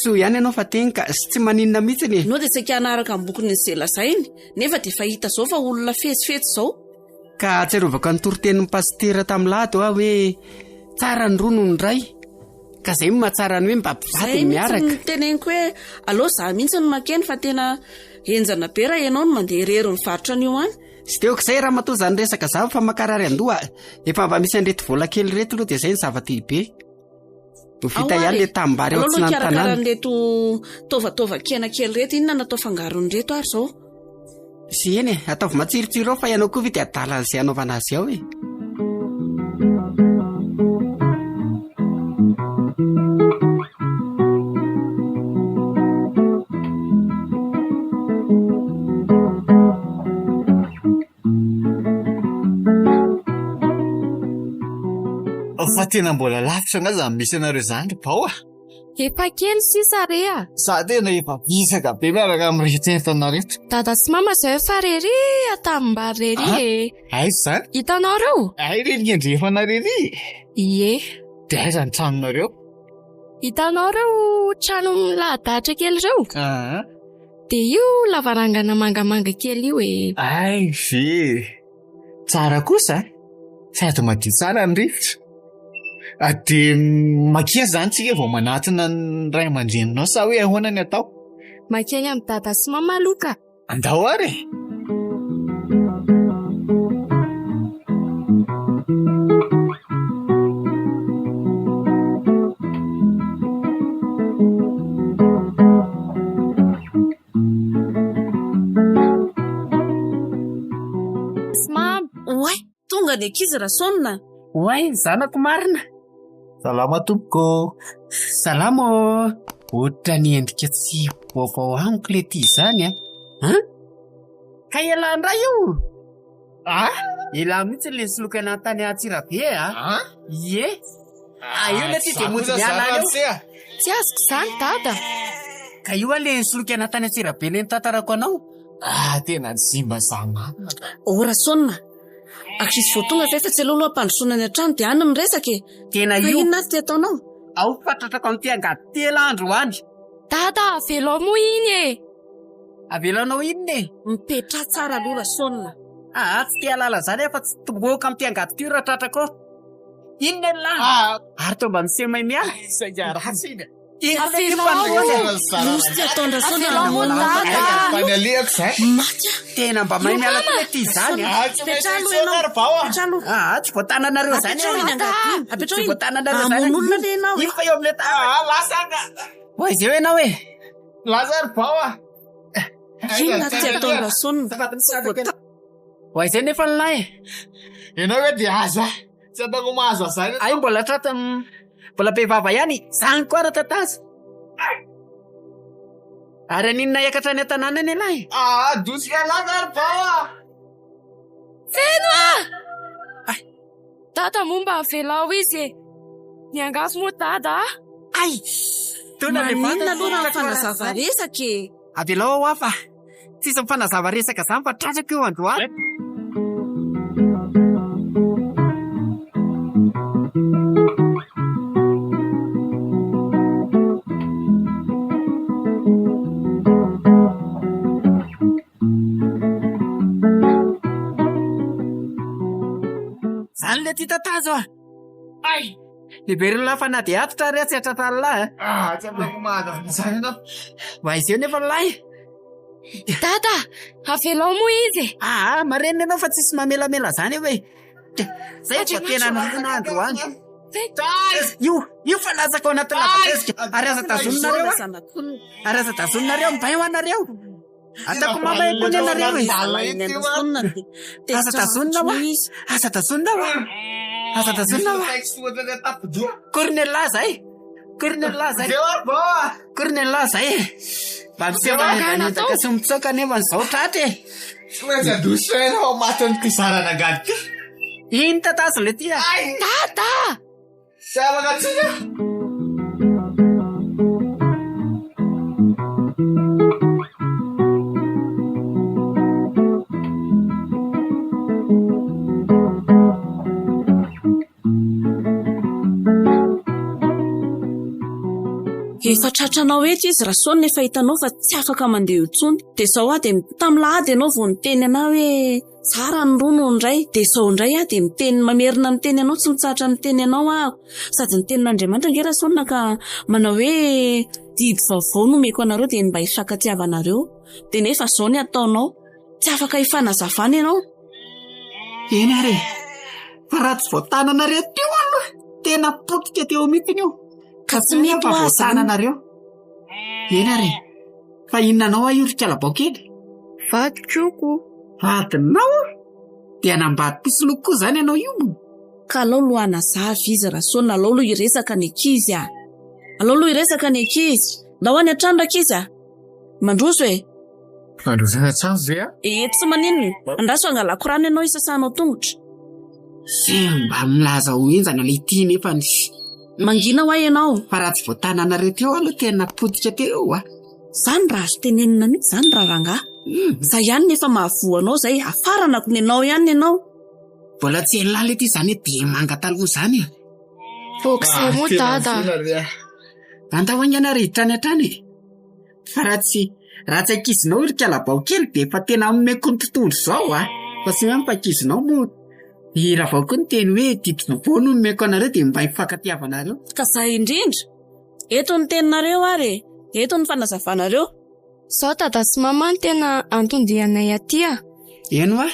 Soa ihany ianao fa teny ka sy tsy maninona mihitsy e. Ianao dia saika hanaraka ambokony izay lazainy nefa dia efa hita izao fa olona fetsifetsy izao. Ka ahatsiarovako ny toritenin'ny pasitera tamin'ny lahady aho hoe tsara ny roa noho ny iray. Ka izay no mahatsara ny hoe mba mpivady Zay ny mihitsy miaraka. no teneniko hoe aleo za mihitsy no makeny fa tena henjana be raha ianao no mandeha irery mivarotra an'io any. Tsy dia ok izay ramatoa izany resaka izany fa mankarary andoha. Efa mba misy an'ireto vola kely ireto aloha dia izay no zava-dehibe. Ho vita ihany le tanimbary ao Aleo aloha atsinan'ny hikarakara tanàna. an'ireto taovataovan-kena kely ireto, inona no atao fangaron'ireto ary izao? Sy eny e, ataovy matsirotsiro ao fa ianao koa ve dia adalan'izay hanaovana azy ao e. Fa tena mbola lavitra angaha izany misy anareo izany ry Bao a? Efa kely sisa re a! Za tena efa visaka be miaraka amin'ireto entana ireto. Dada sy mama izao efa rery an-tanimbary rery e! Aiza izany? Hitanao ireo? Ay re ny andrefana rery! Ie. Dia aiza ny tranonareo? Hitanao ireo trano milahadahatra kely ireo? Aa. Dia io lavarangana mangamanga kely io e! Ay ve! Tsara kosa a! Sady madio tsara ny rivotra. Ah, dia makia izany tsika vao manatona ny ray aman-dreninao sa hoe ahoana ny atao? Mankeny amin'i dada sy mama aloha ka! Andao ary e! Sy mama! Oay! Tonga tonga ny ankizy Rasaonina. Oay, ny zanako marina. Salama tompoko. Salama ô. Ohatran'ny endrika tsy vaovao amiko le ty izany a. An? Ka ialahy indray io. Ah? Ialahy mihitsy le nisoloky anah tany Antsirabe a. Ah? Ie. Ah, io le ty dia mody miala any eo. Tsy azoko izany dada. Ka io le nisoloky anah tany Antsirabe le nitantarako anao. Ah, tena zimba za marina. Oh Rasaonina, ankizy vao tonga ve fa tsy aleo aloha ampandrosoana any an-trano dia any miresaka e. Tena Fa io. inona ary ty ataonao? Ao fa tratrako amin'ity angady telo andro any. Dada, avelao moa iny e. Avelanao inona e? Mipetraha tsara aloha Rasaonina. Aa, tsy te hahalala izany aho fa tsy tomboka amin'ity angady ity raha tratrako ao. Inona ny lahy? Ary toa mba miseho mahay miala. Sainga ratsy iny. Avelao. Nosy ty ataon-dRasaonina Avelao moa dada. Tany alehako izay. Maty aho. Tena mba mahay miala koa ity izany. Ah, tsy maintsy Petraha aloha intsony ianao. ary vao ah. Petraha aloha. Aa, tsy voatananareo izany Apetraho iny angady iny. Apetraho Tsy iny. voatananareo izany. Hamono olona le ianao e. Iny fa eo amin'ilay tanana. Ah, lasa anga. Ho aiza eo ianao e? Lasa ary vao ah. Inona ty ataon-dRasaonina? Ho aiza eo nefa ny lahy e? Ianao ve dia aza. Tsy ataoko mahazo azany. Ay mbola tratra mbola be vava ihany. Zany koa raha tataza. Ary aninona hiakatra any an-tanàna any ialahy? Ah, dositra lasa ary vao ah. Feno ah! Dada moa mba avelao izy e. Miangavy moa dada ah. Ay! Tona le Maninona aloha raha mifanazava resaka e? Avelao aho fa tsisy mifanazava resaka zany fa tratrako io androany. Zany le ty tatazo a! Ay! Heveriny lahy fa na dia atitra ary aho tsy hahatratra ny lahy a! Ah, tsy afaka mahazo an'izany ianao. Mba aiza eo nefa ny lahy? Dada, avelao moa izy e! Aa, marenina ianao fa tsisy mamelamela zany eo e! Zay vao tena nahana androany. Io, io fa latsaka ao anaty lava-tezika ary aza tazoninareo a! Ary aza tazoninareo, mibay ho anareo! Ataoko mama eko ny anareo e. Aza tazonina hoa. Aza tazonina hoa. Aza tazonina hoa. Cornella zay. Cornella zay. Cornella zay. Mba miseho manendaka sy mitsoaka nefa izao tratra e. Tsy maintsy adositra ianao ao matin'ny kizarana angady ty. Iny tatazo le ty a. Dada! Tsy afaka antsika. Efa tratranao eto izy Rasaonina efa hitanao fa tsy afaka mandeha intsony. Dia izao aho dia tamin'ny lahady ianao vao niteny anah hoe Tsara ny roa noho ny iray. Dia izao indray aho dia miteny mamerina miteny anao tsy mitsahatra miteny anao aho. Sady ny tenin'Andriamanitra ange Rasaonina ka manao hoe didy vaovao no omeko anareo dia ny mba hifankatiavanareo. Dia nefa izao ny ataonao. Tsy afaka hifanazavana ianao. Eny ary e! Fa raha tsy voatananareo teo aloha, tena potika teo mihitsy io. Ka tsy mety fa ho ahy izany. voatananareo. Eny ary e! Fa inona anao aho io ry kalabao kely? Vadiko io ko. Vadinao? Dia hanambady mpisoloky koa izany ianao io? Ka alao aloha hanazava izy Rasaona, alao aloha hiresaka ny ankizy a! Alao aloha hiresaka ny ankizy. Ndao any an-trano rankizy a! Mandroso e! Mandroso any an-trano ve aho? Ee, tsy maninona. Andraso hangalako rano ianao hisasanao tongotra. Ze mba milaza ho henjana le ity nefany. Mangina hoa ianao. Fa raha tsy voatananareo teo aloha tena potika teo a. Zany raha azo tenenina mihitsy zany raha rangahy. Zay ihany nefa mahavoa anao zay, hafaranako nenao ihany nenao. Mbola tsy ela le ty zany hoe diamanga taloha zany e. Oak'izay moa dada. Andao haingana ry hiditra any an-trano e. Fa raha tsy raha tsy ankizinao ry kalabao kely dia efa tena omeko ny tontolo izao a. Fa tsy hoe fa ankizinao moa. I Ravao koa niteny hoe didy vaovao no omeko anareo dia mba hifankatiavanareo. Ka zay indrindra. Eto ny teninareo ary e. Eto ny fanazavanareo. Zao dada sy mama no tena anton-dianay aty a. Eny hoa.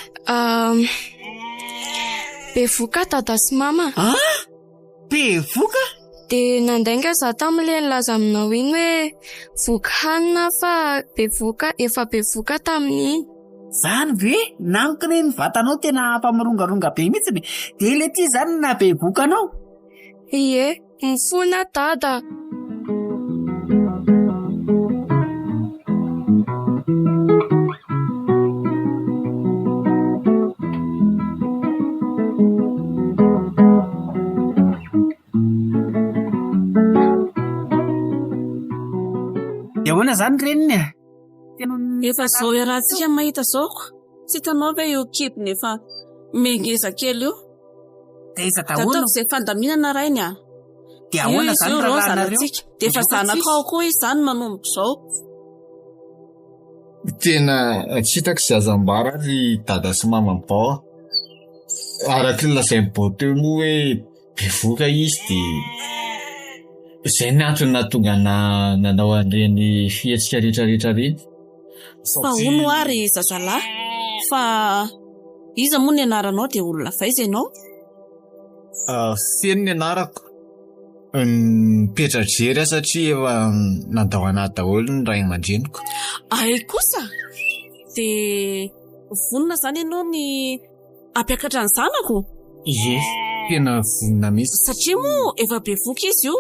Bevoka dada sy mama. Ah! Bevoka? Dia nandainga za tamin'ilay nilaza aminao iny hoe voky hanina aho fa bevoka, efa bevoka tamin'iny. Zany ve? Namiko ne ny vatanao tena hafa mirongaronga be mihitsiny. Dia ilay ity izany no nahabevoka anao? Ie, mifona dada. Dia ahoana izany reniny e? Efa izao iarahantsika mahita izao ko. Tsy hitanao ve io kibony efa mihangeza kely io? Dia aiza daholo? Ataovy izay fandaminana rainy a. Dia ahoana izany Io izy io raharahanareo? zanatsika. Dia efa zanakao koa izy izany manomboka izao. Tena tsy hitako izay azo ambara ry dada sy mama Bao a. Araka ny lazain'i Bao teo moa hoe bevohoka izy dia izay ny antony nahatonga anah nanao an'ireny fihetsika rehetrarehetra ireny. Fa hono hoa ry zazalahy fa iza moa ny anaranao dia olona avy aiza ianao? Feno ny anarako. Mipetra-drery aho satria efa nandao anah daholo ny ray aman-dreniko. Ay kosa! Dia vonona izany ianao ny hampiakatra ny zanako? Ie, tena vonona mihitsy. Satria moa efa bevoka izy io,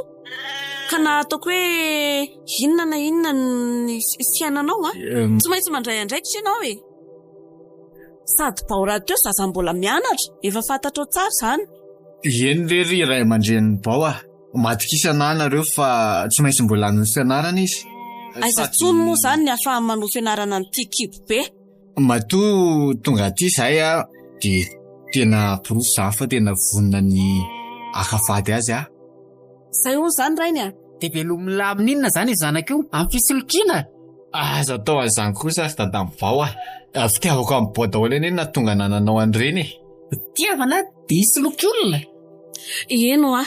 ka na ataoko hoe inona na inona ny fiainanao an, tsy maintsy mandray andraikitra ianao e! Sady bao rahateo zaza mbola mianatra, efa fantatrao tsara izany. Eny re ry ray aman-drenin'i Bao a! Matokisa anah nareo fa tsy maintsy mbola hanohy fianarana izy. Aiza intsony moa izany ny ahafahany manohy fianarana amin'ity kibo be? Matoa tonga aty izahay a, dia tena porofo izany fa tena vonona ny haka vady azy aho. Izay hono izany rainy a! Dia velomy milamina inona izany io zanaka io? Amin'ny fisolokiana? Aza atao an'izany kosa ry dadan'i Bao a! Fitiavako an'i Bao daholo anie no nahatonga anah nanao an'ireny e! Fitiavana dia hisoloky olona? Eny hoa,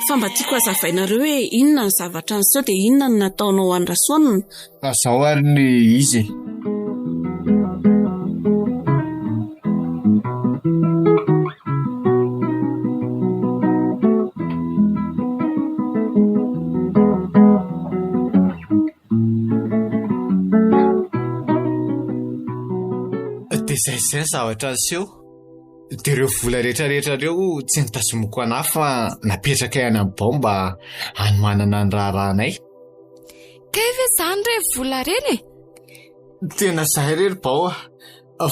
fa mba tiako hazavainareo hoe inona ny zavatra niseho dia inona no nataonao an'i Rasoanina? Fa zao ary ny izy e. Dia zay zay ny zavatra niseho. Dia ireo vola rehetra rehetra ireo tsy nitazomiko anah fa napetrakay any amin'ny bao mba hanomanana ny raharahanay. Kay ve izany re vola ireny e? Tena izay re ry bao a!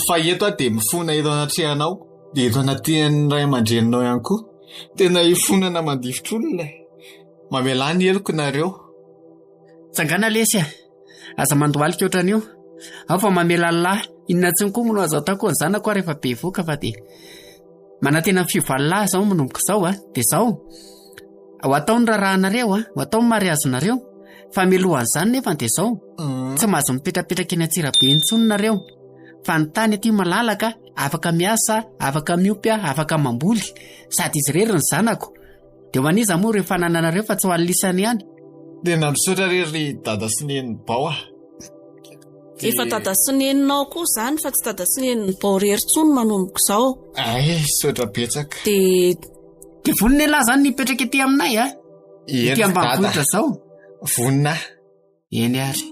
Fa eto aho dia mifona eto anatrehanao, dia eto anatrehan'ny ray aman-dreninao ihany koa. Tena ifonana mandifotr'olona e! Mamelà ny heloko nareo. Tsangana lesy a! Aza mandohalika ohatran'io. Ao fa mamela an'lah. Inona intsony koa moa no azo ataoko ny zanako aho rehefa bevoka fa dia manantena ny fiovan'lah izao manomboka izao a. Dia izao, ho atao ny raharahanareo a, ho atao ny mariazinareo. Fa mialohan'izany nefa dia izao, tsy mahazo mipetrapetraka eny Antsirabe intsony nareo. Fa ny tany aty malalaka, afaka miasa, afaka miompy, afaka mamboly. Sady izy irery ny zanako. Dia ho an'iza moa ireo fanananareo fa tsy ho an'ny lisany ihany? Tena misaotra re ry dada sy neny Bao a! Efa dada sy neninao koa izany fa tsy dada sy nenin'i Bao irery intsony manomboka izao. Ay, misaotra betsaka. Dia Dia vonona ialahy izany ny hipetraka ety aminay a? Eny Ety dada. ambanivohitra izao? Vonona aho. Eny ary.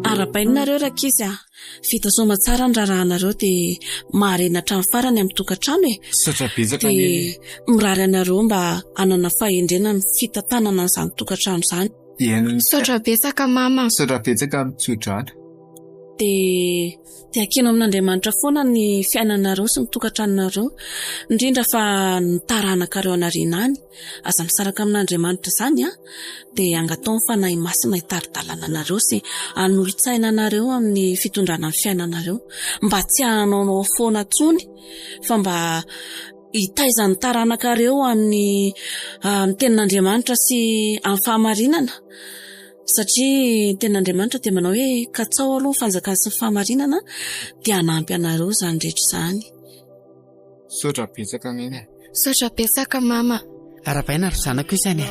Arahabaina nareo rankizy a! Vita soamatsara ny raharahanareo dia maharena hatramin'ny farany amin'ny tokantrano e! Misaotra betsaka Neny e! Dia mirary anareo mba hanana fahendrena amin'ny fitantanana an'izany tokantrano izany. Eny. Misaotra betsaka mama. Misaotra betsaka amin'ny tsodrano. Dia dia ankino amin'Andriamanitra foana ny fiainanareo sy ny tokantranonareo, indrindra fa ny taranakareo any aoriana any. Aza misaraka amin'Andriamanitra izany an! Dia angataho ny Fanahy Masina hitari-dalana anareo sy hanolo-tsaina anareo amin'ny fitondrana ny fiainanareo. Mba tsy hanaonao foana intsony fa mba hitaiza ny taranakareo amin'ny amin'ny tenin'Andriamanitra sy amin'ny fahamarinana. Satria ny tenin'Andriamanitra dia manao hoe katsaho aloha ny fanjakany sy ny fahamarinana dia hanampy anareo izany rehetra izany. Misaotra betsaka Neny a. Misaotra betsaka mama. Arahabaina ry zanako isany e.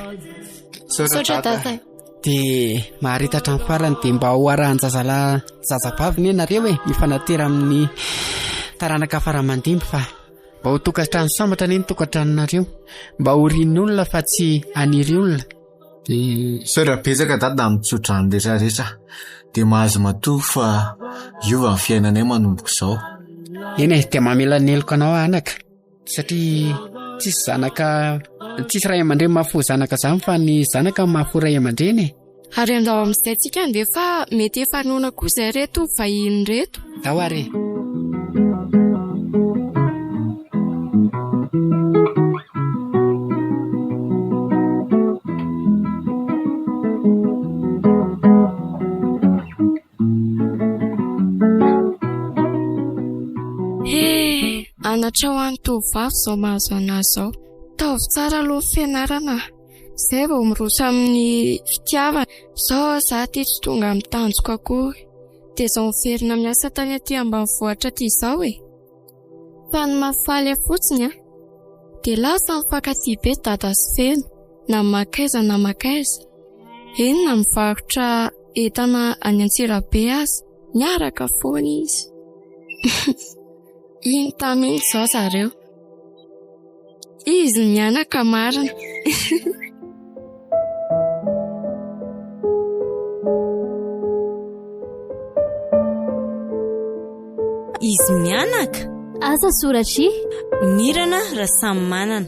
Misaotra dada. Dia mahareta hatramin'ny farany dia mba ho arahan-jazalahy zazavavy ne nareo e, mifanatera amin'ny taranaka fara-mandimby fa mba ho tokantrano sambatra anie ny tokantranonareo. Mba ho rin'olona fa tsy haniry olona. Misaotra betsaka dada amin'ny tsodrano rehetra rehetra. Dia mahazo matoky fa hiova ny fiainanay manomboka izao. Eny e, dia mamela ny heloka anao aho anaka. Satria tsisy zanaka, tsisy ray aman-dreny mahafoy zanaka izany fa ny zanaka no mahafoy ray aman-dreny e. Ary andao amin'izay tsika andeha fa mety efa noana koa izay reto vahiny reto. Ndao ary e. He, anatra ho an'ny tovovavy izao mahazo an'ahy izao. Ataovy tsara aloha ny fianarana, izay vao miroso amin'ny fitiavana. Izao izaho ity tsy tonga amin'ny tanjoko akory. Dia izao miverina miasa tany aty ambanivohitra aty izao e. Fa ny mahafaly ahy fotsiny an, dia lasa mifankatia be Dada sy Feno na mankaiza na mankaiza. Eny na mivarotra entana any Antsirabe aza, miaraka foana izy. Iny tamin'iny izao zareo. Izy mianaka marina. Izy mianaka? Asa soratry Mirana Rasamimanana.